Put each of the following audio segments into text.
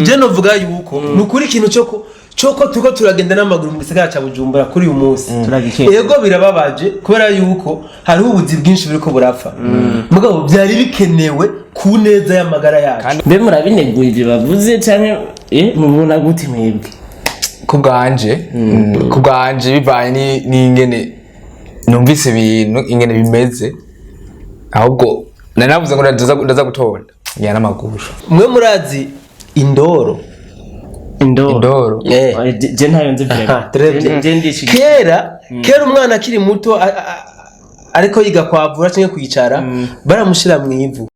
Je novuga yuko ni ukuri ikintu cyo ko turiko turagenda n'amaguru mu gisagara ca Bujumbura kuri uyu munsi. Turagikeka. Ego, birababaje kubera yuko hariho ubuzi bwinshi buriko burapfa, mugabo byari bikenewe ku neza y'amagara yacu. Mbe murabineguye ivyo bavuze canke mubona gute mwebwe? Ku bwanje bivanye n'ingene numvise ibintu ingene bimeze, ahubwo nari navuze ngo ndaza gutonda ngira n'amaguru. Mwe murazi indoro? Indoro? Indoro? Eh. Oya, je ntayo nzi Aha, vraiment. très bien. Je ndishigikiye. Kera umwana akiri muto ariko yiga kwavura cyangwa kwicara, baramushira mu ivu.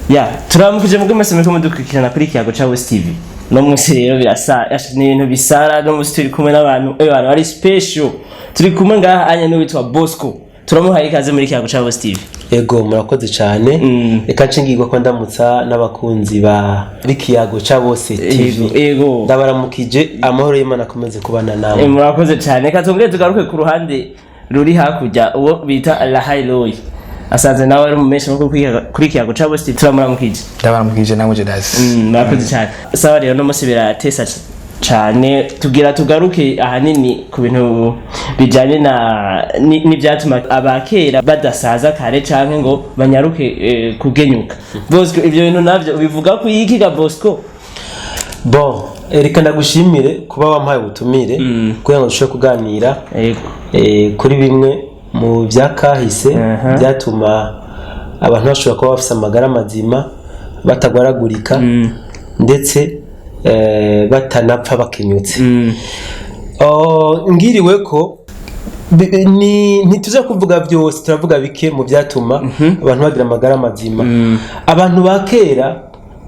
Ya, turamukije mubwo mwese muriko mudukurikirana kuri Kiyago ca West TV. No munsi rero birasa, ni ibintu bisara. No munsi turi kumwe n'abantu abantu bari special. Turi kumwe ngaha anya n'uwitwa Bosco. Turamuhaye ikaze muri Kiyago ca West TV. Ego, murakoze cyane. Reka nshingirwa ko ndamutsa n'abakunzi ba b'ikiyago ca bose TV. Ego. Ndabaramukije, amahoro y'Imana akomeze kubana namwe. Murakoze cyane. Reka tongere tugaruke ku ruhande ruri hakurya, uwo bita Lahailoy. Asanze nawe ari mu menshi makuru kuri Kiyago ca West TV. Turamuramukije. Ndabaramukije namwe Jedasi. Murakoze cyane. Sawa rero, no munsi biratesa cane, tugira tugaruke ahanini ku bintu bijanye na n'ivyatuma abakera badasaza kare canke ngo banyaruke kugenyuka. Bosco, ivyo bintu navyo ubivuga ku iki ga Bosco? Bon, reka ndagushimire kuba wampaye ubutumire kugira ngo dushobore kuganira kuri bimwe mu byakahise byatuma abantu bashobora kuba bafise amagara mazima, batagwaragurika, ndetse batanapfa bakenyutse. Oh, ngiriwe ko ntituza kuvuga byose, turavuga bike mu byatuma abantu bagira amagara mazima. Abantu ba kera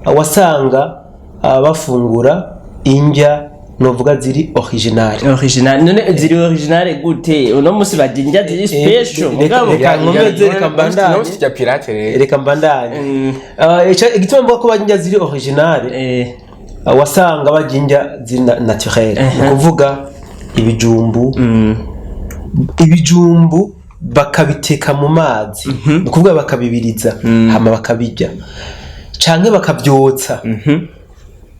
wasanga bafungura indya novuga ziri original. Original, none ziri original gute? Uno musi barya indya ziri special, mugabo reka nkomeze, reka mbandanye. Tujya pirate rero. Reka mbandanye. Igituma mvuga ko barya indya ziri original, wasanga barya indya ziri naturel, ni ukuvuga ibijumbu. Ibijumbu bakabiteka mu mazi, ni ukuvuga bakabibiriza, hama bakabirya canke bakabyotsa.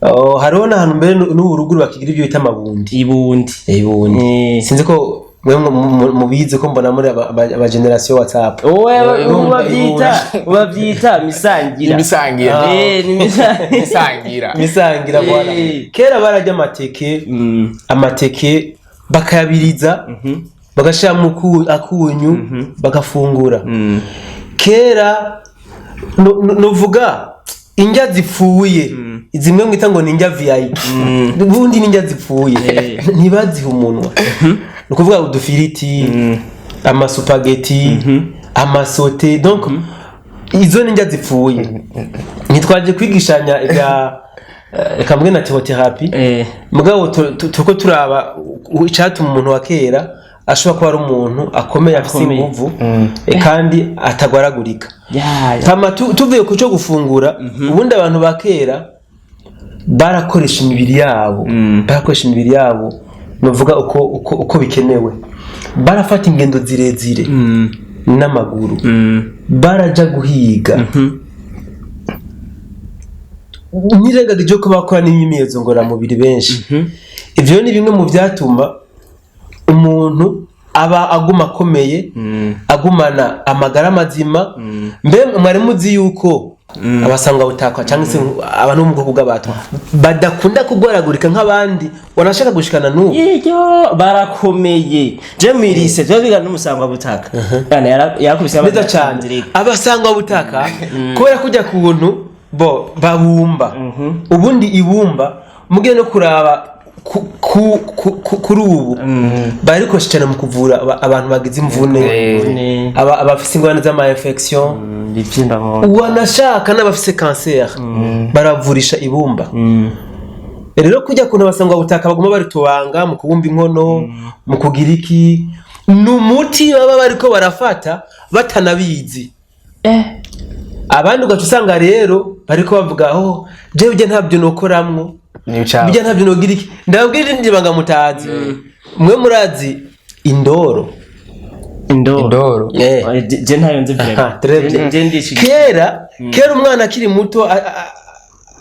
Oh, hariho n'ahantu mbere n'ubu ruguru bakigira ibyo bita amabundi. Ibundi. Ibundi. Sinzi ko mwe mubizi ko mbona muri aba generation WhatsApp. Wowe Urumva ubabyita misangira. Imisangira. Ni misangira. Imisangira. Misangira, bwana. Kera bararya amateke. Amateke bakayabiriza, bagashiramo akunyu, bagafungura. Kera nuvuga indya zipfuye, zimwe mwita ngo ni indya VIP, ubundi ni indya zipfuye, ntibazihe umunwa, ni ukuvuga udufiriti, amasupageti, amasote. Donc izo ni indya zipfuye. Ntitwaje kwigishanya ibya reka mvuge naturotherapy, mugabo turiko turaba icatuma umuntu wa kera ashobora kuba ari umuntu akomeye, afise Akomeye. inguvu, kandi atagwaragurika. Ya, ya. Hama tuvuye ku cyo gufungura, ubundi abantu ba kera barakoresha imibiri yabo, barakoresha imibiri yabo nuvuga uko bikenewe, barafata ingendo zirezire n'amaguru, baraja guhiga. Nirengagije ko bakora n'imyimenyerezo ngororamubiri benshi. Ivyo ni bimwe mu byatuma umuntu aba aguma akomeye, agumana amagara mazima. Mbe mwari muzi yuko abasanga butakwa cyangwa se abantu bo mu bwoko bw'abatwa badakunda kugwaragurika nk'abandi, wanashaka gushikana n'ubu? Iyo barakomeye. Je mirise tuba twigana n'umusangwa butaka. Yana yarakubise Neza cyane. Abasangwa butaka, kubera kujya kuntu bo babumba, ubundi ibumba mugiye no kuraba kuri ubu barikoresha cyane mu kuvura abantu bagize imvune, abafise ingorane z'ama infection, Ibibyimba mu nda. Wanashaka n'abafise cancer baravurisha ibumba. Rero kujya kuntu abasangwa butaka baguma baritubanga mu kubumba inkono, mu kugira iki, ni umuti baba bariko barafata batanabizi. Abandi ugaca usanga rero bariko bavuga: "Oh, jewe bijya ntabyo nokoramwo, N'ibicafu. bijya ntabyo nogira iki." Ndababwira irindi banga mutazi. Mwe murazi indoro? Indoro. Indoro. Eh. Oya, je ntayo nzi Aha, vraiment. très bien. Je ndishigikiye. Kera umwana akiri muto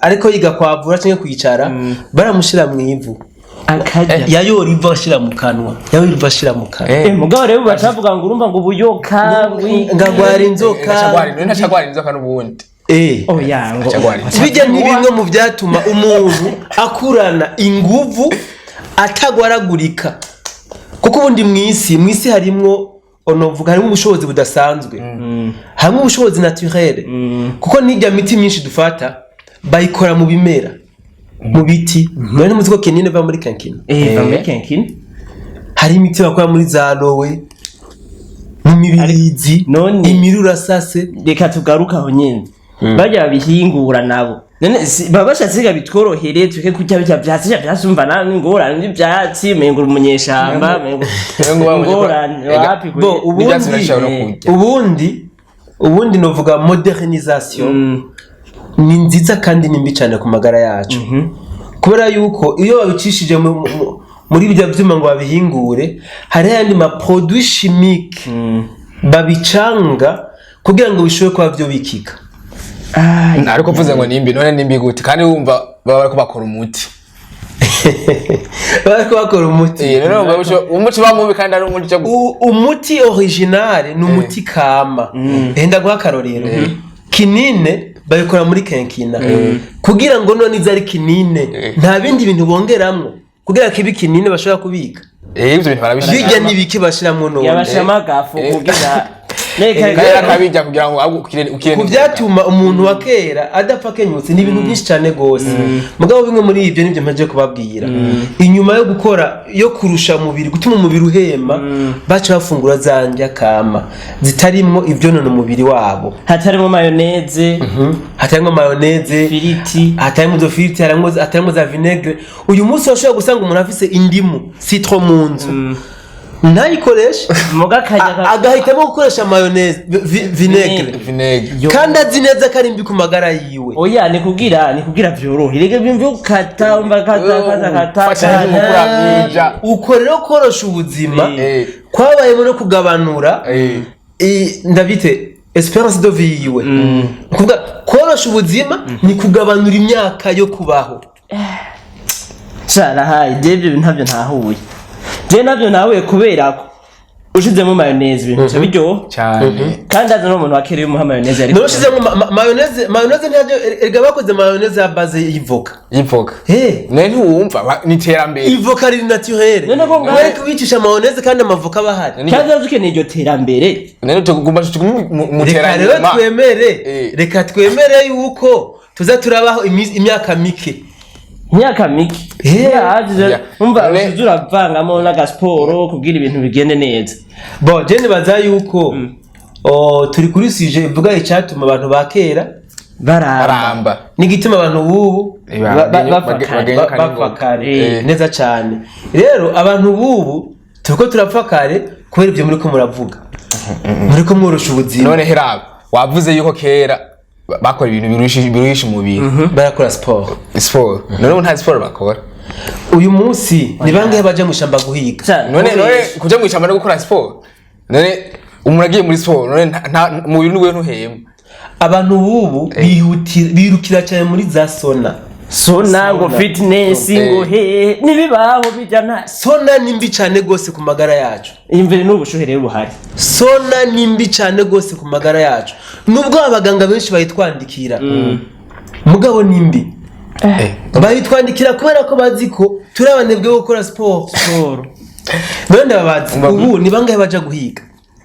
ariko yiga kwavura cyangwa kwicara, baramushyira mu ivu. Akarya. Yayora ivu ashira mu kanwa, yayora ivu ashira mu kanwa. Mugabo rero bacavuga ngo urumva ngo ubuyoka Ngagwara inzoka. Ntacagwara inzoka n'ubundi. Oya, ngo Acagwara inzoka. Bijya ni bimwe mu byatuma umuntu akurana inguvu, atagwaragurika, kuko ubundi mu isi harimwo, onovuga, harimo ubushobozi budasanzwe, harimo ubushobozi naturel, kuko n'ijya miti myinshi dufata bayikora mu bimera, mu biti. None muzi ko kinini va muri quinquina? Va muri quinquina. Hari imiti bakora muri za aloe, mu mibirizi, imirurasase. Reka tugaruke aho nyene, barya babihingura nabo none baba bashatse ga bitworohere, tureke kurya birya vyatsi. Birya vyatsi umva nawe n'ingorane n'ivyatsi, mengo uri umunyeshamba, mengo Mengo babonye ko- ingorane Ega, wapi Bo, ubundi n'ibyatsi birashobora no kurya. Ubundi novuga modernisation ni nziza kandi ni mbi cyane ku magara yacu, kubera yuko iyo babicishije muri ibyo byuma ngo babihingure, hari ayandi ma produits chimiques babicanga kugira ngo bishobore kuba byo bikika. Ariko uvuze ngo nimbi, none nimbi gute kandi wumva baba bariko bakora umuti? Bariko bakora umuti. Rero wumva umuti uba mubi kandi ari umuti Umuti original ni umuti kama. Ndaguha akarorero: kinine babikora muri quinquina, kugira ngo none ize ari kinine, nta bindi bintu bongeramwo kugira kibe kinine bashobora kubika. Ivyo bintu barabishira. Bijya n'ibiki bashiramwo none? Yabashiramo agafu kugira reka. Kandi akabirya kugira ngo ahubwo ukire. Ku byatuma umuntu wa kera adapfa akenyutse ni ibintu byinshi cyane rwose, mugabo bimwe muri ibyo nibyo mpaje kubabwira. Inyuma yo gukora, yo kurusha umubiri, gutuma umubiri uhema, baca bafungura za ndya kama zitarimwo ibyonona umubiri wabo. Hatarimo mayonnaise. Hatarimo mayonnaise, Firiti. hatarimo izo firiti, hatarimo za vinaigre. Uyu munsi washobora gusanga umuntu afise indimu, citron, mu nzu ntayikoreshe. Muga akarya. Agahitamo gukoresha mayonnaise, vinaigre. Vinaigre. Yo. Kandi azi neza ko ari mbi ku magara yiwe. Oya, ni kugira vyorohe, reka bimve ukata, umva, kata kata kata. Fata kata. nk'umukura mwija. Uko rero korosha ubuzima kwabayemo no kugabanura ndabite espérance de vie yiwe. Ni ukuvuga korosha ubuzima ni kugabanura imyaka yo kubaho. Carahaye, je ibyo bintu ntabyo ntahuye, je ntabyo ntahuye, kubera ko ushizemo mayonnaise ibintu bica biryoha. Cyane. Kandi azi n'umuntu wa kera iyo umuha mayonnaise yari None ushizemo mayonnaise, mayonnaise ntabyo erega, bakoze mayonnaise ya base y'ivoka. Y'ivoka. None ntiwumva ni iterambere. Ivoka riri naturel. None ko Wari kubicisha mayonnaise kandi amavoka aba ahari. Kandi azi ukeneye iryo terambere. None tugomba tugume mu Reka rero terambere. twemere, reka twemere yuko tuza turabaho imyaka mike. Imyaka mike. Yaje, umva, uza uravangamo n'agasiporo kugira ibintu bigende neza. Bon, je nibaza yuko turi kuri sujet ivuga icyatuma abantu ba kera baramba. Aramba. N'igituma abantu b'ubu bapfa kare. Bapfa kare. Neza cyane. Rero abantu b'ubu turiko turapfa kare kubera ibyo muriko muravuga, muriko mworosha ubuzima. None heraba wavuze yuko kera bakora ibintu biruhisha umubiri. Barakora siporo. Siporo, none ubu nta siporo bakora. Uyu munsi ni bangahe baja mu ishyamba guhiga? None kuja mu ishyamba no gukora siporo, none umuntu agiye muri siporo, none umubiri niwe ntuhema. Abantu b'ubu birukira cyane muri za sauna. Sauna ngo Sauna. fitness ngo hehe ntibibaho bijya nta Sauna ni mbi cyane rwose ku magara yacu. Imvere n'ubushuhe rero buhari. Sauna ni mbi cyane rwose ku magara yacu, nubwo abaganga benshi bayitwandikira, mugabo ni mbi. Bayitwandikira kubera ko bazi ko turi abanebwe bo gukora siporo. Siporo. None ndababaza, ubu ni bangahe baja guhiga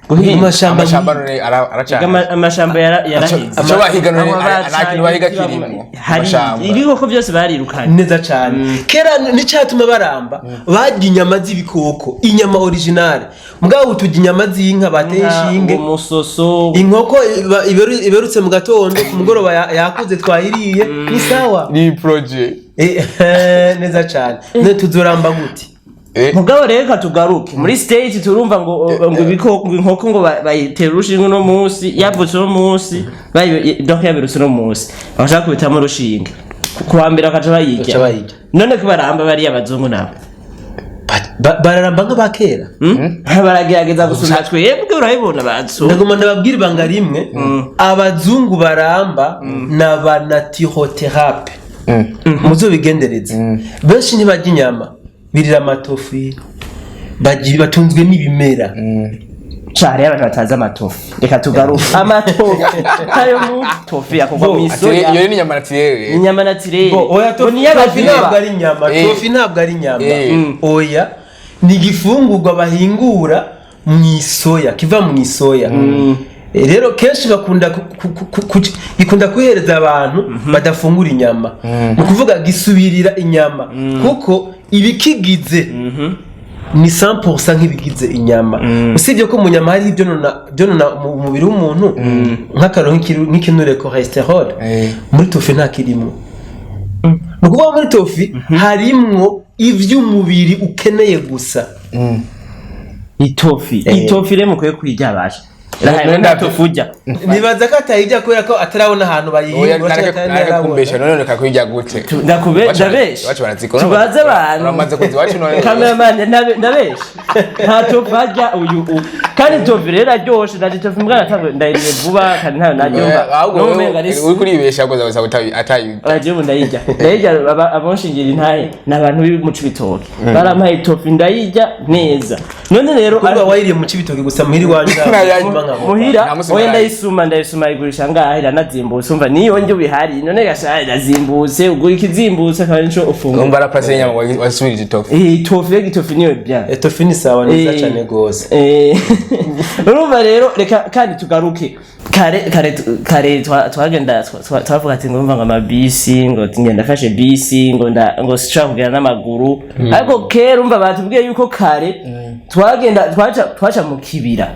Guhiga. mu mashamba? Amashamba Guhiga. none aracana. Amashamba yaraheze. Ico bahiga none Abo nta kintu bahiga ibiti kirimwo. Hari Amashamba. ibikoko byose barirukanye. Neza cyane. Kera n'icyatuma baramba, barya inyama z'ibikoko, inyama originale. Mugabo ubu turya inyama z'inka bateye inshinge, Umusoso. inkoko iberutse mu gatondo, ku mugoroba yakuze twayiriye, ni sawa. Ni projet. Neza cyane. None tuzoramba gute? Mugabo rero reka tugaruke muri state, turumva ngo ibikoko, ngo inkoko ngo bayitera urushinge uno munsi yavutse, uno munsi donc yaberutse uno munsi, bashaka kubitamo urushinge ku wa mbere bakaca Baca bayirya. bayirya. None ko baramba bariya abazungu nabo? Bararamba nk'abakera. Baragerageza gusumba twebwe, urabibona batsu. Ndaguma ndababwira ibanga rimwe: abazungu baramba ni aba naturothérape. Muzobigendereze, benshi ntibarya inyama, birira amatofu, batunzwe n'ibimera. Cari abantu batazi amatofu, reka tugaruke amatofu ayo mu tofu yakorwa mu isoya. Iyo ni inyama naturelle. Inyama naturelle. Bo, oya, ngo tofu ni tofu ntabwo iy'abaziba. Ari inyama. Tofu ntabwo ari inyama. Oya, ni igifungurwa bahingura mu isoya, kiva mu isoya. Rero kenshi bakunda gikunda kuhereza abantu badafungura inyama, ni ukuvuga gisubirira inyama, kuko ibikigize ni 100% nk'ibigize inyama, usibye ko mu nyama hari ibyo byonona mu mubiri w'umuntu, nk'akantu nk'ikinure cholesterol. Muri tofu nta kirimo. Ni ukuvuga muri tofu harimwo ivy'umubiri ukeneye gusa. Itofi, itofi rero mukwiye kuyirya basha. None Nta tofu urya? Nibaza ko atayirya kubera ko atarabona ahantu Oya, bayihingura canke nareke atarabona. Kumbesha none, reka kuyirya gute? Ndabesha? Iwacu barazikora. Tubaze abantu. Uramaze kuza iwacu none. Cameraman, ndabesha? Nta tofu arya uyu kandi tofu rero aryoshe. Ndaje tofu mbwa natangwe ndayiriye vuba kandi ntayo naryoha. Ahubwo n'ubu wewe umenga ni uri kuribesha gusa gusa atayi. Oya, ubu ndayirya, ndayirya. Abonshingira intahe ni abantu b'i mu Cibitoke, barampaye itofi ndayirya neza. None rero Kuvuga wayiriye mu Cibitoke gusa, muhira iwanyu ntabwo nkabona. Muhira Nta musi oya. marayi. Ndayisuma, ndayisuma, igurisha ngaha iranazimbutse. Umva, niyo ndyo bihari none gasha irazimbutse, ugura ikizimbutse akaba arico ufungura. Umva, arapase inyama wasubirije itofu. Itofi rero, itofi niyo bien. Tofu ni sawa neza cane gose. Urumva rero, reka kandi tugaruke kare kare kare twagenda twavuga ati ngo urumva ngo amabisi, ngo ngenda ndafashe bisi, ngo nda ngo sinshobora kugenda n'amaguru. Ariko kera, urumva, batubwiye yuko kare twagenda twaca mu kibira.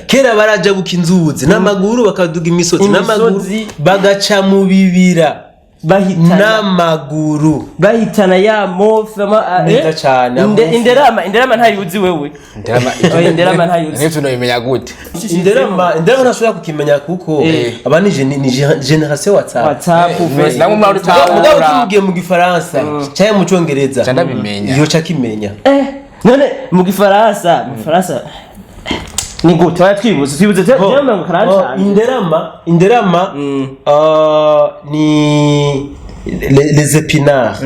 Kera barajabuka inzuzi n'amaguru, bakaduga imisozi n'amaguru, Imisozi. bagaca mu bibira bahitana n'amaguru. Bahitana ya mofe Neza cane, amofe. Inderama, inderama ntayuzi wewe? Nderama. Oya, inderama ntayuzi. Niyo tunabimenya gute? Inderama, inderama ntashobora kukimenya kuko aba ni génération WhatsApp. WhatsApp, Facebook. Namwe muri Mugabo utahura. tumubwiye mu Gifaransa cyangwa mu Congereza, Ca ndabimenya. yoca akimenya. None mu Gifaransa ni gute? Oya, twibutse Bo, ngo oh, karancana. Inderama, inderama, ni les épinards.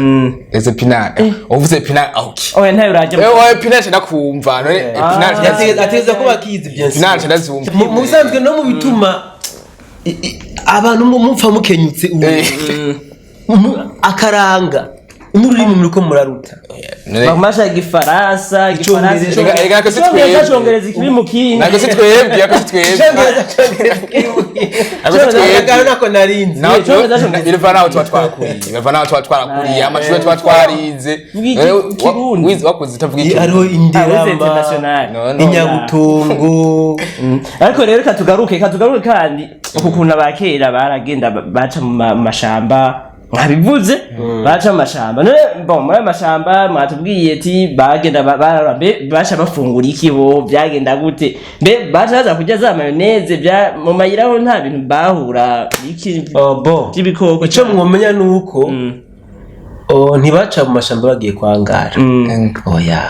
Les épinards. Uvuze épinards, ok. Oya, ntayo urajya. Oya, épinards ndakumva none épinards. Ategereza kuba akizi, bien sûr. Épinards ndazumva. Mu bisanzwe no mu bituma abantu mupfa mukenyutse ubu, akaranga n'ururimi muriko muraruta. None Bakumasha Igifaransa, Igifaransa. Icongereza. Reka reka si Icongereza, twebwe. Congereza ikiri mu kindi. Ntabwo si twebwe, ako si twebwe. Ako si twebwe. Akaro nako narinzi. Naho Icongereza, Congereza. biva naho tuba twakuriye, biva naho tuba twarakuriye, amashuri tuba twarize. Vuga Ikirundi. Wakuze utavuga Hariho Ikirundi. inderama, International. No, no. inyabutongo. Ariko rero reka tugaruke kandi uku kuntu abakera baragenda baca mu mashamba, mwabivuze, baca mu mashamba. None bon, muri ayo mashamba mwatubwiye ati bagenda barara, mbe baca bafungura iki bo? Byagenda gute? Mbe baca baza kurya za mayonnaise bya mu mayira? Ho nta bintu bahura iki Oh, bon. by'ibikoko? Icyo mwomenya ni uko oh, ntibaca mu mashamba bagiye kwangara. Oya,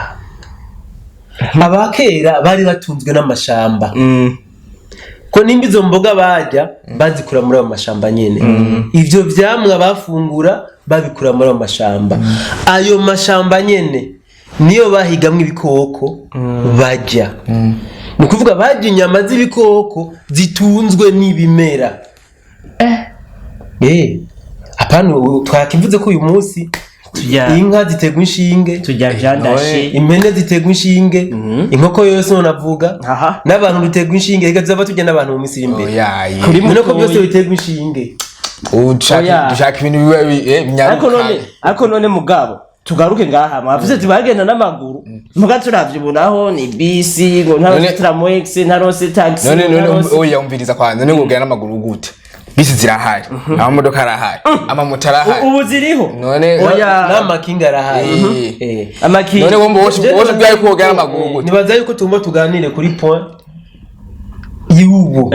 abakera bari batunzwe n'amashamba, ko nimba izo mboga barya bazikura muri ayo mashamba nyene, ivyo vyamwa bafungura babikura muri ayo mashamba. Ayo mashamba nyene niyo bahigamwo ibikoko barya. Ni ukuvuga barya inyama z'ibikoko zitunzwe n'ibimera. Apana ubu twakivuze ko uyu munsi Turya inka ziterwa inshinge, turya vyandashe. Impene ziterwa inshinge, inkoko yose navuga, n'abantu duterwa inshinge. Reka tuzava turya n'abantu mu minsi iri imbere. Oya, ye. Kuri None ko mutoyi. byose biterwa inshinge. Ushaka Oya. dushaka ibintu biba Ariko none, binyaruka. ariko none mugabo tugaruke ngaha, mwavuze ati bagenda n'amaguru, muga turavye ubu naho ni bisi, ngo ntarose tramwex, ntarose taxi, None ntarose oya, umviriza kwanza. None ngogera n'amaguru gute? Bisi zirahari, amamodoka arahari, amamoto arahari. Ubu ziriho. None Oya. N'amakinga arahari. Amakinga. None wumva woshe ubwawe ko wogera n'amaguru gute? Nibaza yuko tugomba tuganire kuri point y'ubu.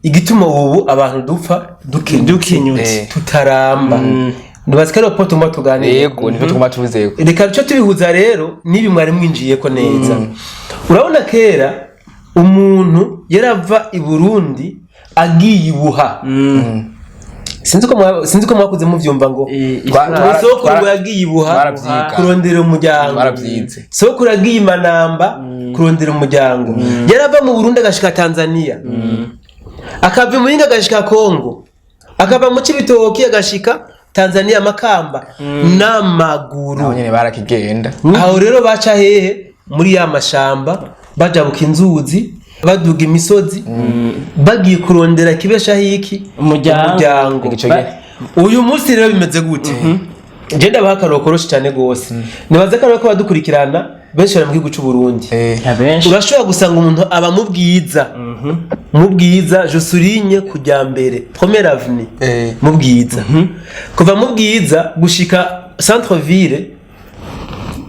Igituma ubu abantu dupfa dukenyutse, Dukenyutse. tutaramba. Nibaza ko ari po tugomba tuganire. Yego, nivyo tuguma tuzeko. Reka duce tubihuza rero n'ibi mwari mwinjiyeko neza. Urabona, kera umuntu yarava i Burundi agiye ibuha. Sinzi ko mwakuze muvyumva ngo ngo sokuru ngo yagiye ibuha Twaravyiga. kurondera umuryango. Twaravyize. Sokuru yagiye i Manamba kurondera umuryango. Yarava mu Burundi agashika Tanzania, akava i Muyinga agashika Kongo, akava mu Cibitoki agashika Tanzania, Makamba, n'amaguru. Naho nyene barakigenda. Aho rero baca hehe? Muri ya mashamba, bajabuka inzuzi, baduga imisozi, bagiye kurondera kibeshaho iki? Umuryango. Umuryango. Ico gihe. Uyu munsi rero bimeze gute? Je ndabaha akarorero koroshe cyane gose. Nibaza ko ariko badukurikirana benshi bari mu gihugu c'u Burundi. Abenshi. Urashobora gusanga umuntu aba mu Bwiza, mu Bwiza, je souligne, kujya mbere, première avenue, mu Bwiza. Kuva mu Bwiza gushika centre ville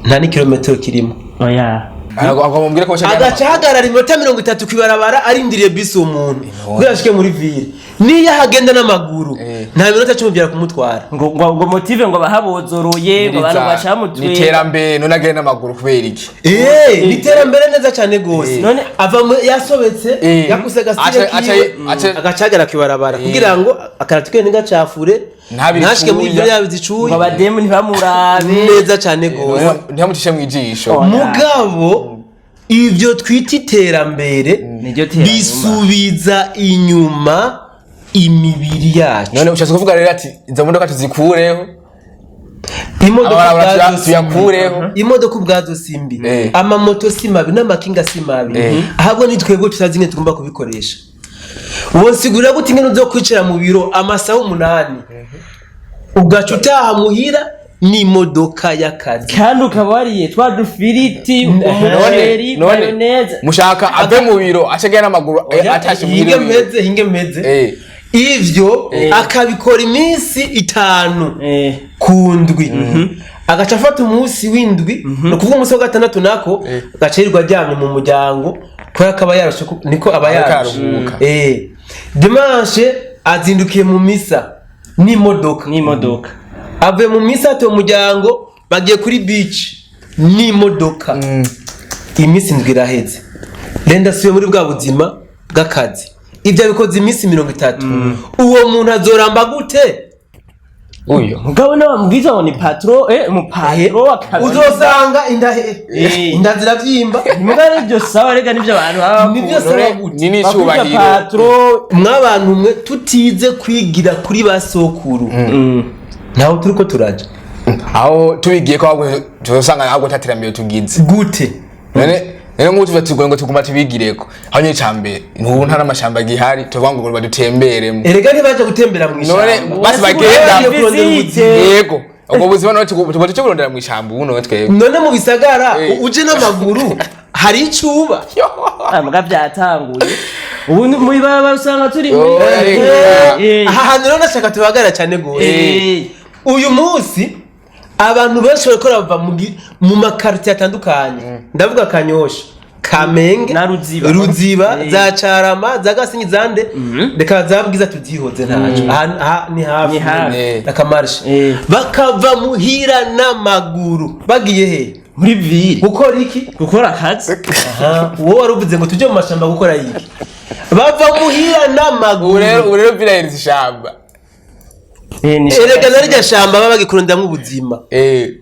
nta n'ikirometero kirimo. Oya. Akamubwira ko bashaka Agaca ahagarara iminota 30 kw'ibarabara arindiriye bisi uwo muntu kugira ashike muri ville. Niyo ahagenda n'amaguru, nta minota 10 byara kumutwara. Ngo motive ngo bahabozoroye, ngo abantu bacamutwe. Ni iterambere. None agenda n'amaguru kubera iki? Eh, iterambere neza cyane gose. Ava yasobetse, yakuse agasire kiwe, agaca ahagarara kw'ibarabara kugira ngo akarato kiwe ntigacafure, Ntabire ntashike muri icuya. ville yabizicuye. Ngo abademu ntibamurabe. Neza cyane gose. Ntibamucishe mu ijisho. Oya. Mugabo ivyo twita iterambere Niryo teranyuma. bisubiza inyuma imibiri yacu. None ushatse kuvuga rero ati izo modoka tuzikureho, Imodoka amabarabara ubwazo si mbi. tuyakureho. Imodoka ubwazo si mbi, amamoto si mabi, n'amakinga si mabi. Ahubwo ni twebwe tutazi ingene tugomba kubikoresha. Wonsigurira gute ingene uzokwicara mu biro amasaha 8, ugaca utaha muhira n'imodoka y'akazi? Kandi ukaba wariye twa dufiriti, umuceri, None mayonnaise. mushaka ave mu biro ace agenda n'amaguru, atashe Hinge muhira wiwe. meze, hinge meze. Ivyo akabikora iminsi 5 ku ndwi, agaca afata umunsi w'indwi, ni ukuvuga umunsi wa gatandatu nako, agaca yirirwa aryamye mu muryango kubera ko aba yarushe, niko aba Ariko yarushe. aruhuka. Dimanche azindukiye mu misa n'imodoka. N'imodoka. Avuye mu misa atoye umuryango, bagiye kuri beach n'imodoka. Iminsi 7 iraheze, renda asubiye muri bwa buzima bw'akazi. Ibyo abikoze iminsi 30. Uwo muntu azoramba gute? Uyo Mugabo nawe wamubwiza ngo ni patron, umupatron w'akazi. Uzosanga inda inda ziravyimba. Mugabo nibyo sawa, rega nibyo abantu baba Nibyo bakunda. sawa gute? Ni Bakwita n'icubahiro. patron. Mwabantu mwe, tutize kwigira kuri ba sokuru, ntaho turiko turaja. Aho tubigiye ko ahubwo tuzosanga ahubwo nta tugize. Gute? None rero nk'ubu tuva tugoye ngo tuguma tubigireko, aho nyine icambere ntubu nta n'amashamba gihari tuvuga ngo badutemberemo. Erega ntibaje gutembera mu None ishamba. basi bagenda Bagiye kurondera Visite. ubuzima. Yego, ubwo buzima none tuguma tuce burondera mu ishamba ubu none twebwe. None mu bisagara uje n'amaguru hari icuba? Ah, muga byatanguye ubu mu ibarabara usanga turi muri Oya, reka. Aha hantu rero nashaka tubahagarara cyane gose. Uyu munsi abantu benshi bariko barava mu makaritiye atandukanye, ndavuga Kanyosha, Kamenge Na Ruziba. Ruziba, za Carama, za Gasenyi, zande, reka za Bwiza tuzihoze ntaco. Aha ni hafi. Ni hafi. Akamarshe. Bakava muhira n'amaguru bagiye he? Muri ville. Gukora iki? Gukora akazi. Aha, wowe wari uvuze ngo tujye mu mashamba gukora iki? Bava muhira n'amaguru. Ubu rero village ishamba. Ni Erega na rirya shamba baba bagikuronderamwo ubuzima.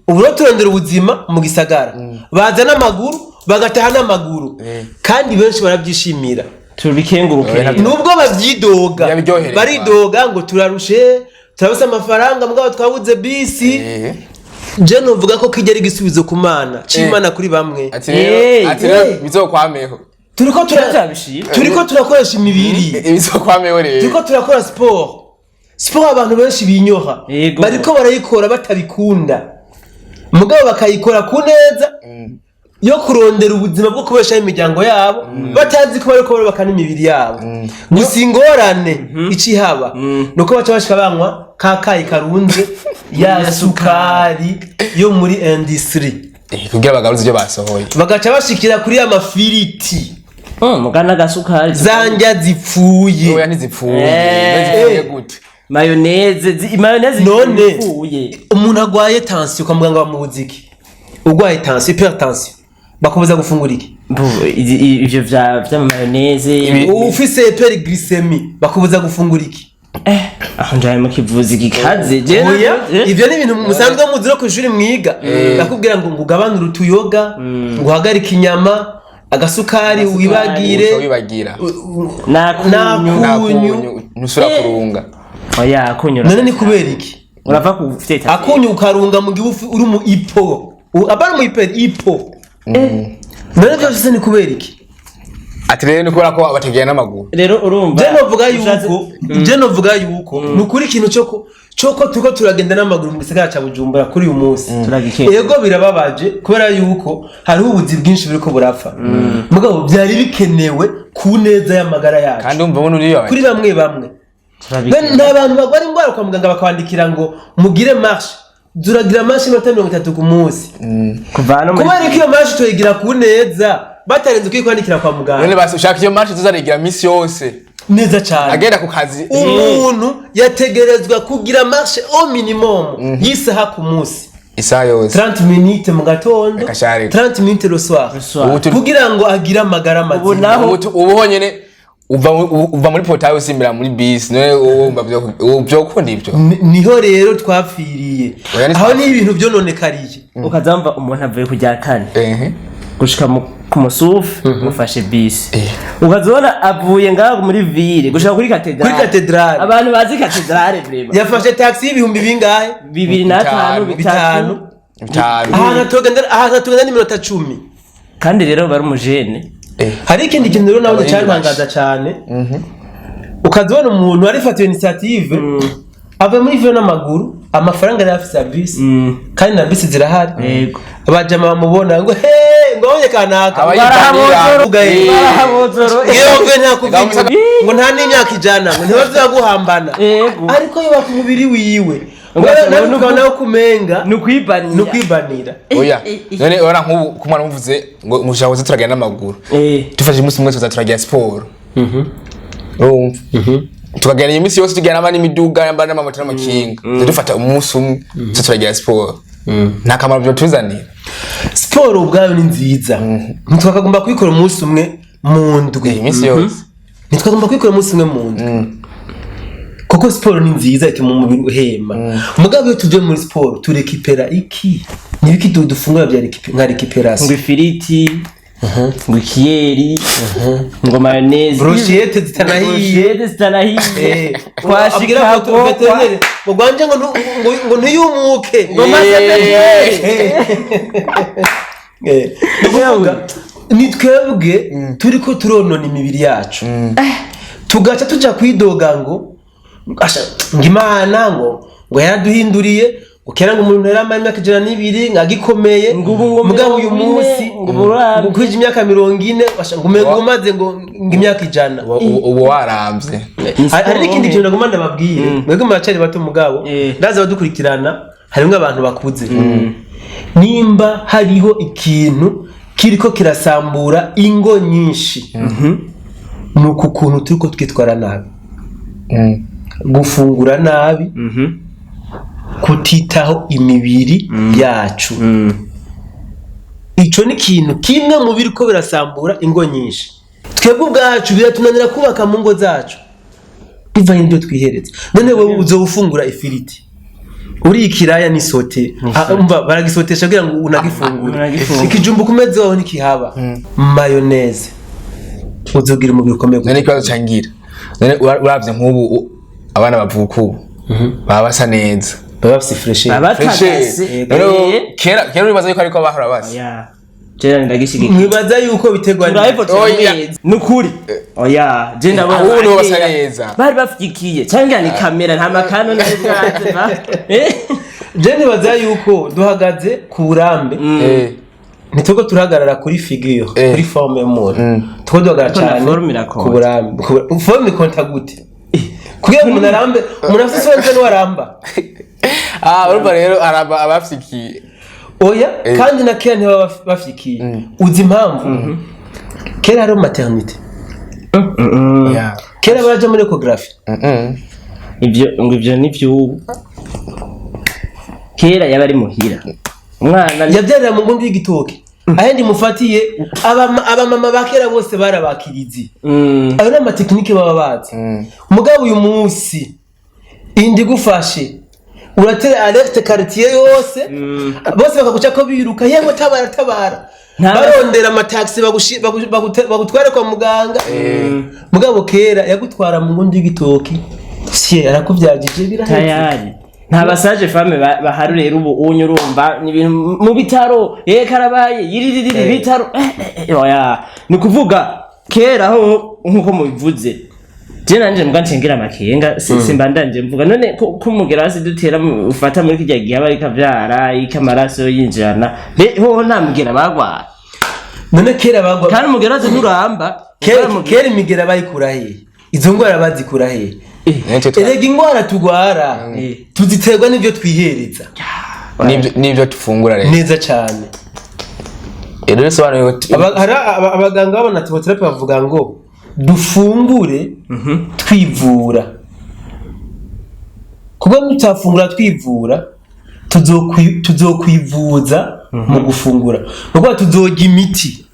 Ubu rero turondera ubuzima mu gisagara, baza n'amaguru, bagataha n'amaguru, kandi benshi barabyishimira. Tubikenguruke. Oya, Nubwo babyidoga, Biraryohereza. baridoga ngo turarushe, turabuse amafaranga, mugabo twabuze bisi. Je novuga ko kijya ari igisubizo ku Mana c'Imana kuri bamwe. Ati rero ati rero bizokwameho. Turiko Turabishima. turiko turakoresha imibiri, Bizokwameho rero. turiko turakora siporo. Siporo abantu benshi binyoha, bariko barayikora batabikunda, mugabo bakayikora ku neza yo kurondera ubuzima bwo kubeshaho imiryango yabo, batazi ko bariko barubaka n'imibiri yabo. Gusa ingorane icihaba ni uko baca bashika banywa ka kayi karunze ya sukari yo muri industry. Kugira bagaruze ibyo basohoye. Bagaca bashikira kuri ya mafiriti, Muga n'agasukari. za ndya zipfuye. Oya, ntizipfuye. Ntizipfuye gute? Mayonnaise, mayonnaise None. ipfuye. Umuntu agwaye tension kwa muganga bamubuza iki? Urwaye tension, hypertension, bakubuza gufungura iki? Ivyo vya mayonnaise. Ufise hyperglycémie bakubuza gufungura iki? Aho njaye mu kivuzi gikaze je. Oya, ivyo ni ibintu musanzwe muzi no kw'ishuri mwiga. Bakubwira ngo ugabanure utuyoga, ngo uhagarike inyama, agasukari wibagire. Uca wibagira. Nakunyu. Nakunyu. Nakunyu ntusubira kurunga. Oya, akunyura. None ni kubera iki? Urava ku fyeta. Akunyu ukarunga mu gihe uri mu hypo, abari mu hyper, hypo. None byose ni kubera iki? Ati rero ni kubera ko bategera n'amaguru. Rero urumva Je novuga yuko, je novuga yuko ni ukuri ikintu cyo ko turiko turagenda n'amaguru mu gisagara ca Bujumbura kuri uyu munsi. Turagikeka. Ego, birababaje kubera yuko hariho ubuzi bwinshi buriko burapfa, mugabo byari bikenewe ku neza y'amagara yacu. Kandi umva ngo nuriyo. Kuri bamwe bamwe. Turabikeka. Nta bantu bagwara indwara kwa muganga bakwandikira ngo mugire marche, turagira marche iminota 30 ku munsi. Kuva hano muri Kubera ko iyo marche tuyigira ku neza batarenze kuyikwandikira kwa muganga. None basi ushaka iyo marche tuzarigira misi yose? Neza cyane. Agenda ku kazi. Umuntu yategerezwa kugira marche au minimum y'isaha ku munsi. Isaha yose. 30 minutes mu gatondo, Reka shareka. 30 minutes le soir, Soir. Kugira ngo agire amagara mazima. Naho- Ubu honyene uva muri portail usimbira muri bisi, none wowe wumva vyokunda ivyo? Niho rero twapfiriye. Oya, ni Aho ni ibintu byononekariye. Ukaza wumva umuntu avuye kujya kane Ehe. gushika ku musufu mufashe bisi. Eh. Ukaza ubona avuye ngaho muri ville gushika kuri katedrale. Kuri katedrale. Abantu bazi katedrale vraiment. Yafashe taxi y'ibihumbi bingahe? 2.5. Bitanu. 3. 5. Ahantu atogenda n'iminota 10. Kandi rero bari umujene. Hari ikindi kintu rero nabonye Abahinzi cyantangaza cyane. Ukaza ubona umuntu arifatiye initiative, ava muri ville n'amaguru, amafaranga yari afise ya bisi, kandi na bisi zirahari. Abajama bamubona ngo he, ngo abonye kanaka. Abayitanira. Uvuga ye. Barahabozoro. Iyo mvuye nta kuvuga ngo nta n'imyaka 100 ngo ntibazaguhambana. Ariko yubaka umubiri wiwe. Ngo Nawe ukabona ko kumenga ni ukwibanira. Ni ukwibanira. Oya, none ora nk'ubu ku mwana muvuze ngo mushaka kuza turagenda n'amaguru, dufashe umunsi umwe tuza turagira siporo, urumva tukagenda iyi minsi yose tugenda n'imiduga yamba n'amamoto n'amakinga, dufata umunsi umwe tuza turagira siporo, nta kamaro byotuzanira. Siporo ubwayo ni nziza, ntitwakagomba kuyikora umunsi umwe mu ndwi. Iyi minsi yose. Ntitwagomba kuyikora umunsi umwe mu ndwi, kuko siporo ni nziza, ituma umubiri uhema. Mugabo iyo tuvuye muri siporo turekipera iki? Ni ibiki dufungura bya nka Ngo récupération? Ifiriti, ngo ikiyeri, ngo mayonnaise. Brochette zitanahiye. Brochette zitanahiye. Abwira Twashika ko veterineri ngo gwanje ngo ngo ntiyumuke. Ngo maze. Ni ukuvuga, ni twebwe turiko turonona imibiri yacu, tugaca tuja kwidoga ngo asha, ngo Imana ngo yaraduhinduriye, ngo kera ngo umuntu yari amara imyaka 102 ngo agikomeye. Ngo ubu ngo mugabo uyu 40, munsi ngo uburambe. ngo kwija imyaka 40, asha, ngo umengo umaze ngo imyaka 100. Ubu waramvye. Hari n'ikindi kintu nagomba ndababwire mwebwe muracari bato, mugabo ndaza badukurikirana harimwo abantu bakuze. Nimba hariho ikintu kiriko kirasambura ingo nyinshi, ni uku kuntu turiko twitwara nabi, gufungura nabi, kutitaho imibiri yacu. Ico ni ikintu kimwe mu biriko birasambura ingo nyinshi. Twebwe ubwacu biratunanira kubaka mu ngo zacu bivanye n'ibyo twihereza. None wowe uzoba ufungura ifiriti, uri ikiraya ni sauté. Ah, umva baragisotesha kugira ngo unagifungure. Unagifungure. Ikijumbu ku meza wawe ntikihaba mayonnaise, uzogira umubiri ukomeye. None ikibazo cangira, none uravye nk'ubu abana bavuka ubu baba basa neza. Baba bafise fraîcheur. Abatagase. None kera kera uribaza yuko ariko bahora basa? Oya, jewe ndagishigikiye. Mwibaza yuko biterwa Turabifotora Oya. neza nukuri. Oya, je ndabona Ahubwo nibo basa abakera neza. bari bafikiye cyangwa ni kamera nta makano nari bwaze ba. Je nibaza yuko duhagaze ku burambe, ntitubwo turahagarara kuri figure, kuri forme y'umuntu. Tuko duhagarara Ariko na cyane forme irakonta. ku burambe. Forme ikonta gute? Kugira ngo umuntu arambe, umuntu afite isura nziza niwe aramba. Ah, urumva rero araba abafyikiye. Oya. Kandi na kera ntibaba bafyikiye. Uzi impamvu? Kera hariho maternité. Yeah. Kera baraja muri échographie. Ivyo ngo ivyo ni vy'ubu. Kera yaba ari muhira umwana. Yabyarira mu ngundu y'igitoki aho ndimufatiye. Abamama ba kera bose barabakirizi. Ayo ni amatekinike baba bazi. Mugabo uyu munsi indi igufashe, uratera alerte quartier yose, bose bakaguca ko biruka: "Yewe, tabara, tabara!" Barondera amataxi bagutware kwa muganga. Mugabo kera yagutwara mu ngundu y'igitoki, sie arakubyagije, biraheze. Tayari nta ba sage-femme bahari rero. Ubu unye urumva ni ibintu mu bitaro, karabaye yiriririri bitaro. Oya, ni kuvuga kera ho nkuko mubivuze, je nanje mbwa nshingira amakenga, simbandanje mvuga none ko umugera hasi dutera ufata muri kirya gihe aba ariko avyara ikamaraso yinjirana. Mbe hoho nta mugera bagwara? None kera bagwa Kandi umugera wazo nturamba. Kera imigera bayikura hehe? Izo ndwara bazikura hehe? Erega ingwara tugwara tuziterwa n'ibyo twihereza. N'ibyo tufungura rero. Neza cyane. Rero bisobanuye ko Hari abaganga b'abanaturothérapie bavuga ngo dufungure twivura, kuko nitafungura twivura tuzokwivuza mu gufungura, kuko tuzorya imiti.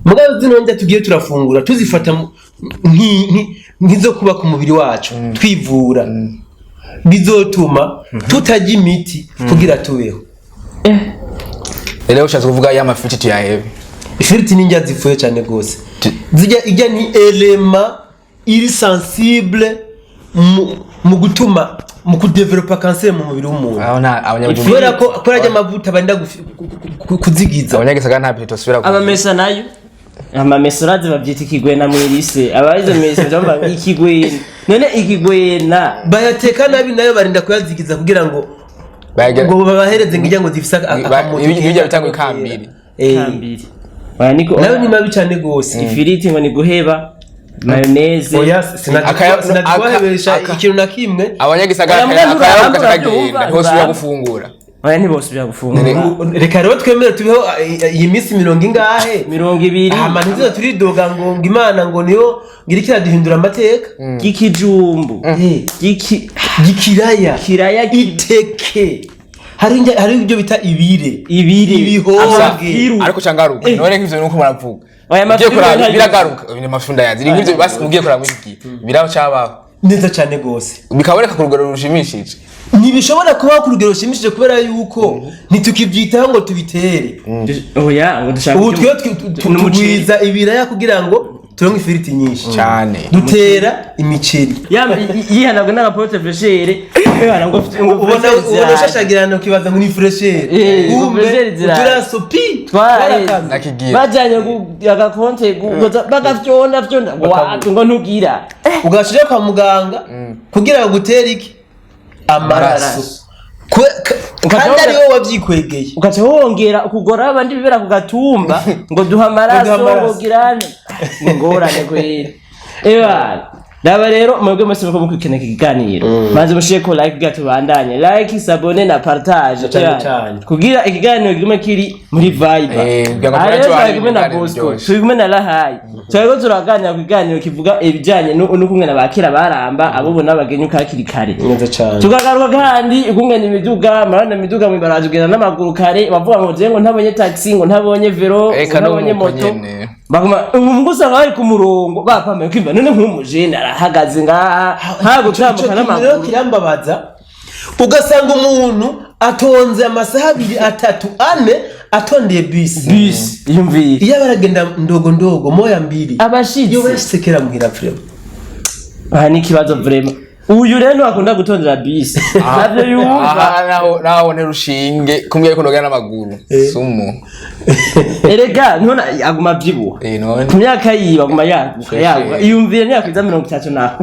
Mugabo zino ndya tugiye turafungura tuzifata nk'izo kubaka umubiri wacu twivura, bizotuma tutarya imiti kugira tubeho. Rero ushatse kuvuga ya mafiti tuyahebe? Ifiriti ni indya zipfuye cyane rwose. Zijya ijya ni élément iri sensible mu gutuma, mu kudevelopa kanseri mu mubiri w'umuntu. Aho nta abanyabujumbura Kubera ko kubera ajya amavuta barinda kuzigiza. Abanyagisagara nta peti tosubira Amamesa nayo, amamesa urazi bavyita ikigwena mw'irise. Abayize mw'irise bumva ikigwena. None ikigwena Bayateka nabi nayo, barinda kuyazigiza kugira ngo ngo babahereze ngo ijya ngo zifise akamoto ibijya keza. bitangwa ikambiri. Kambiri oya, niko. Nayo ni mabi cyane rwose. Ifiriti ngo ni guheba mayonnaise. Oya, sinagihebesha ikintu na kimwe. Abanyagisagara Oya, mbwa akayabo nturamba, kagenda, ntosubira gufungura. Oya, ntibosubira gufungura. Reka rero twemere tubeho iyi minsi mirongo ingahe? 20. Hama ntituza turidoga ngo Imana ngo niyo ngo iriko iraduhindura amateka. Gikijumbu, giki Gikiraya, kiraya iteke, hari ibyo bita ibire, Ibire. ibihoge. Amafiru. Ariko cangaruka none nk'ivyo nuko muravuga, Oya, ugiye amafiru kuraba ntayo. biragaruka. Ibintu amafi ndayazi nk'ivyo basi, ugiye kuraba muri iki gihe biraho cabaho. Neza cyane rwose. Bikaboneka ku rugero rushimishije. Ntibishobora kubaho ku rugero rushimishije kubera yuko ntitukibyitaho ngo tubitere. Oya, ngo dushaka Ubu twe n'umuceri. tugwiza ibiraya kugira ngo turonke ifiriti nyinshi. Cyane. Dutera imiceri. Yihanagwe n'agapote fraîcheur ngo ngo Ubona fraîcheur ubona ziraje. ushashagirana ukibaza ngo ni fraîcheur. Ngo Kumbe fraîcheur ziraje. uturaso pi twarakaze. Nakigira Bajyanye agakonte bagafyonda fyonda ngo wapi ngo ntugira. Ugasha kwa muganga kugira ngo utere iki? Amaraso. Amaraso. Kandi ari wowe wabyikwegeye. Ugaca wongera kugora abandi bibera ku gatumba ngo duha amaraso. Ngo duha amaraso. Ngo girane ingorane kweri. Ewa, raba rero mwebwe mwese muko mukurikirana iki kiganiro, maze mushire ko like kugira tubandanye, like, s'abonner na partage. Cyane Ewa, cyane. Kugira ikiganiro kigume kiri muri vibe. Kugira ngo Aha rero turabe turi kumwe na ibiganiro Bosco, biryoshe. turi kumwe na Rahayi, turiko turaganira ku kiganiro kivuga ibijanye n'ukungene abakera baramba, abo n'abagenyuka hakiri kare. Neza cyane. Tukagaruka kandi ukungena imiduga, murabona imiduga mw'ibarabara, tugenda n'amaguru. Kare bavuga ngo je ngo ntabonye taxi, ngo ntabonye vélo, ngo Eka ntabonye n'ubu moto. nyene. Baguma ubu usanga bari ku murongo bapambaye kwimba. None nk'umujene arahagaze ngaha nta gutambuka Ico kintu rero n'amaguru. kirambabaza, ugasanga umuntu atonze amasaha 2, 3, 4, atondeye bisi. Bisi, yumviye. Iyo baragenda ndogo ndogo, moya mbili, Abashitsi. iyo basekera muhira vraiment. Aha ni ikibazo vraiment. Uyu rero ntiwakunda gutondera bisi, navyo yumva. Aha naho nterushinge kumwe ariko ndogera n'amaguru sumo. Erega ntona aguma avyibuha. None Ku myaka yiwe aguma yaguka. Fresh. Yaguka, iyumvire ntiyakwiza 30 naho.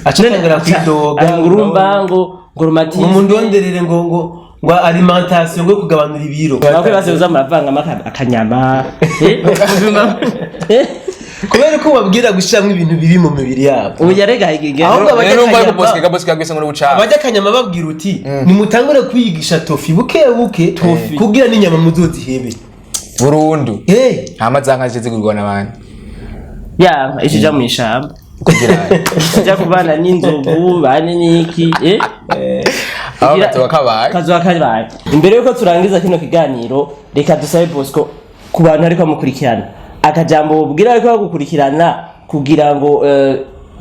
Aca atangura kwidoga. Ngo urumva ngo rhumatisme. Ngo mundonderere ngo alimentation, ngo kugabanura ibiro. Bakwe base uza muravangamo akanyama. Kubera ko babwira gushiramwo ibintu biri mu mibiri yabo. Ubu yarega igihe. Ahubwo abajya rero numva ariko akanyama- Bosco Bosco yagwise ngo n'ubucafu. Abajya akanyama babwira uti nimutangure kwiyigisha tofu buke buke kugira n'inyama muzozihebe. Burundu. Eh. Nta mazanka zigurwa n'abandi. Yanka ishija mu ishamba. Kugira Tujya kubana n'inzovu bane n'iki, eh? Aho kazoba kabaye. Kazoba kabaye. Imbere yuko turangiza kino kiganiro, reka dusabe Bosco, ku bantu ariko bamukurikirana, akajambo bubwira ariko bagukurikirana kugira ngo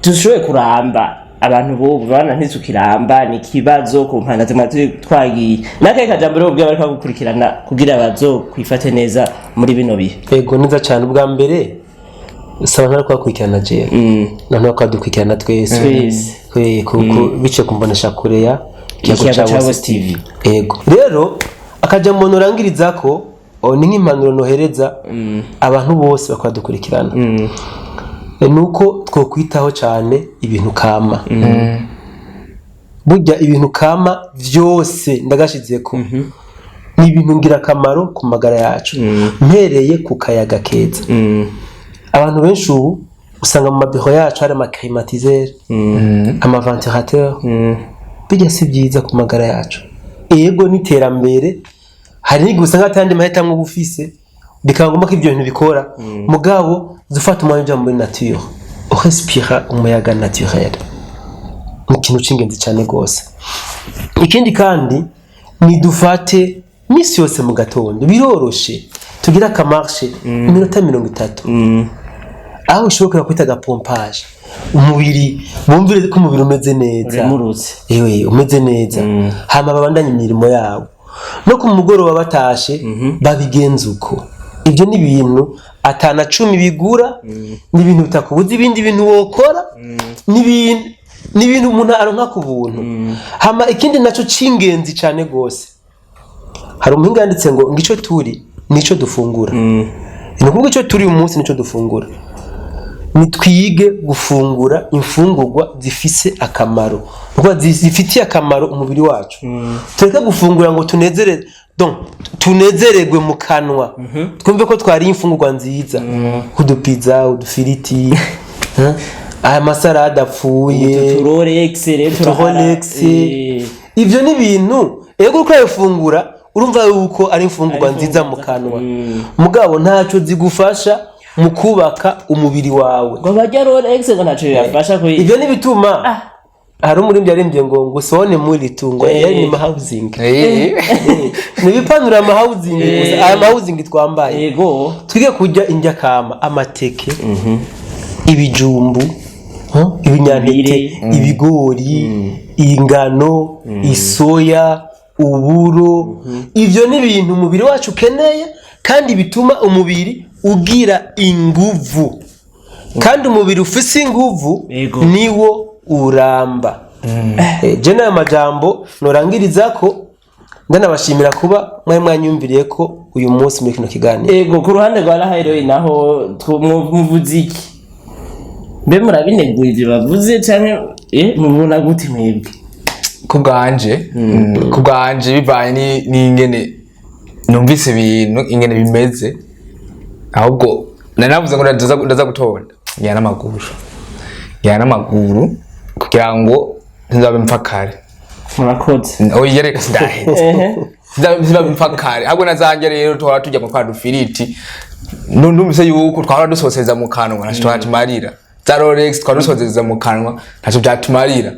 dushobore kuramba. Abantu bubu bana ntitukiramba, ni ikibazo ku mpanda zimwe turi twagiye. N'akahe kajambo rero bubwira bariko bagukurikirana kugira bazokwifate neza muri bino bihe? Ego, neza cyane. Ubwa mbere saba ntari kubakurikirana jewe, noneho kubadukurikirana twese. Twese. Biciye ku mbonesha kure ya Ikiyago ca Bose TV. Ego rero, akajambo nurangiriza ko ni nk'impanuro nohereza abantu bose bakadukurikirana, ni uko twokwitaho cyane ibintu kama. Burya ibintu kama byose ndagashize ko ni ibintu ngirakamaro ku magara yacu, mpereye ku kayaga keza. Abantu benshi ubu usanga mu mabiro yacu hari amaclimatiseur, amaventilateur. Bijya si byiza ku magara yacu. Ego, n'iterambere, hari n'igihe usanga atandi mahitamo uba ufise, bikaba ngombwa ko ibyo bintu bikora. Mugabo zufata umwanya uja muri nature, urespira umuyaga naturel, ni ikintu c'ingenzi cyane rwose. Ikindi kandi, ni dufate misi yose mu gatondo, biroroshe, tugire akamarche iminota 30, aho ushobora kwita agapompage umubiri, bumvire ko umubiri umeze neza. Uremurutse. Ewe, umeze neza, hama babandanye imirimo yabo. No ku mugoroba batashe babigenza uko. Ibyo ni ibintu atana cumi bigura, ni ibintu bitakubuza ibindi bintu wokora, ni ibintu umuntu aronka ku buntu. Hama ikindi naco c'ingenzi cane gose, hari umuhinga yanditse ngo ico turi nico dufungura. Ni ukuvuga ico turi uyu munsi nico dufungura. Nitwige gufungura imfungurwa zifise akamaro, kuko zifitiye akamaro umubiri wacu. Tureke gufungura ngo tunezere, donc tunezererwe mu kanwa, twumve ko twariye imfungurwa nziza, udupiza, udufiriti, hein, aya masarade apfuye. Uturolex rero. Uturolex. Ivyo ni ibintu, ego, uriko urabifungura urumva yuko ari imfungurwa Ari nziza mu imfungurwa. kanwa, mugabo ntaco zigufasha mu kubaka umubiri wawe. Ngo barya Rolex ngo ntaco bibafasha kuri Ivyo ni bituma hari umuririmbyi yaririmbye ngo usone muri tungo yari ni housing, ni ibipanura ama housing gusa, aya ma housing twambaye. Twige kurya indya kama, amateke, ibijumbu, ibinyantete, Ibire. ibigori, ingano, isoya, uburo. Ivyo ni ibintu umubiri wacu ukeneye kandi bituma umubiri ugira inguvu, kandi umubiri ufise inguvu niwo uramba. Je n'ayo majambo norangiriza ko ndanabashimira kuba mwari mwanyumviriye ko uyu munsi muri kino kiganiro. Ego, ku ruhande rwa Rahayroyi naho muvuze iki? Mbe murabineguye ivyo bavuze canke mubona gute mwebwe? Ku bwanje, bivanye n'ingene numvise ibintu ingene bimeze, ahubwo nari navuze ngo ndaza gutonda ngira n'amaguru kugira ngo nzabe mpfa kare. Murakoze. Oya, reka sindaheze. Nzabe mpfa kare. Ahubwo nazanjye rero tuhora tujya mu twa dufiriti, numvise yuko twahora dusoseza mu kanwa ntacyo twatumarira, za Rolex twahora dusoseza mu kanwa ntacyo byatumarira.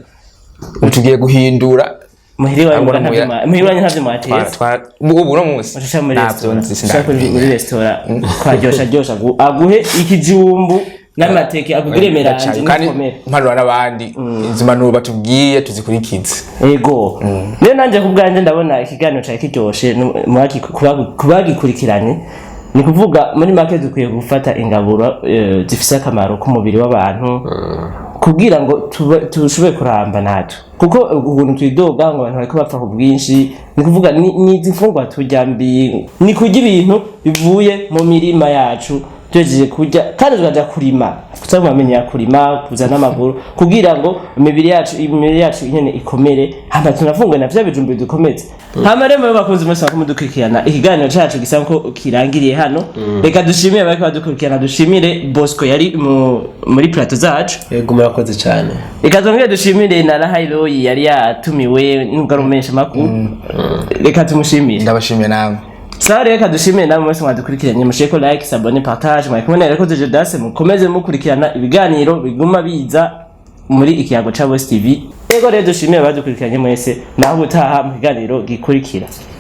Ubu tugiye guhindura. Muhiri wanyu Ntabwo muhiri wanyu ntavyo mwatetse? Ubu uno munsi Ushaka muri ntabyo resitora, nzi. ushaka muri Sindabimenya. resitora kwaryosha ryosha aguhe ikijumbu n'amateke, akugire mélange. Kandi n'ikomere. mpanura n'abandi, izi mpanuro batubwiye tuzikurikize. Ego rero, nanjye ku bwanjye ndabona ikiganiro cyari kiryoshe kubagikurikiranye. Ni kuvuga muri make dukwiye gufata ingaburo zifise akamaro k'umubiri w'abantu kugira ngo tushobore kuramba natwe, kuko ukuntu twidoga ngo abantu bariko bapfa ku bwinshi, ni kuvuga ni izi mfungurwa turya mbi. Ni kurya ibintu bivuye mu mirima yacu tuhejeje kurya, kandi tukaja kurima, kutamenya kurima, kuza n'amaguru kugira ngo imibiri yacu nyene ikomere, hama tunafungwe na vya bijumbi dukomeze. Hama rero mwe bakunzi mwese bariko mudukurikirana, ikiganiro cacu gisa nko kirangiriye hano. Reka dushimire abariko badukurikirana, dushimire Bosco yari muri plateau zacu. Yego, murakoze cyane. Reka twongere dushimire na Rahairoyi yari yatumiwe, nubwo ari umumenyesha makuru, reka tumushimire. Ndabashimiye namwe. Sawa rero, kadushimire namwe mwese mwadukurikiranye, mushireko like, s'abonner, partage. Mwari kumwe na Irakoze Jodase. Mukomeze mukurikirana ibiganiro biguma biza muri Ikiyago ca Bose TV. Ego rero, dushimire abadukurikiranye mwese, naho ubutaha mu kiganiro gikurikira.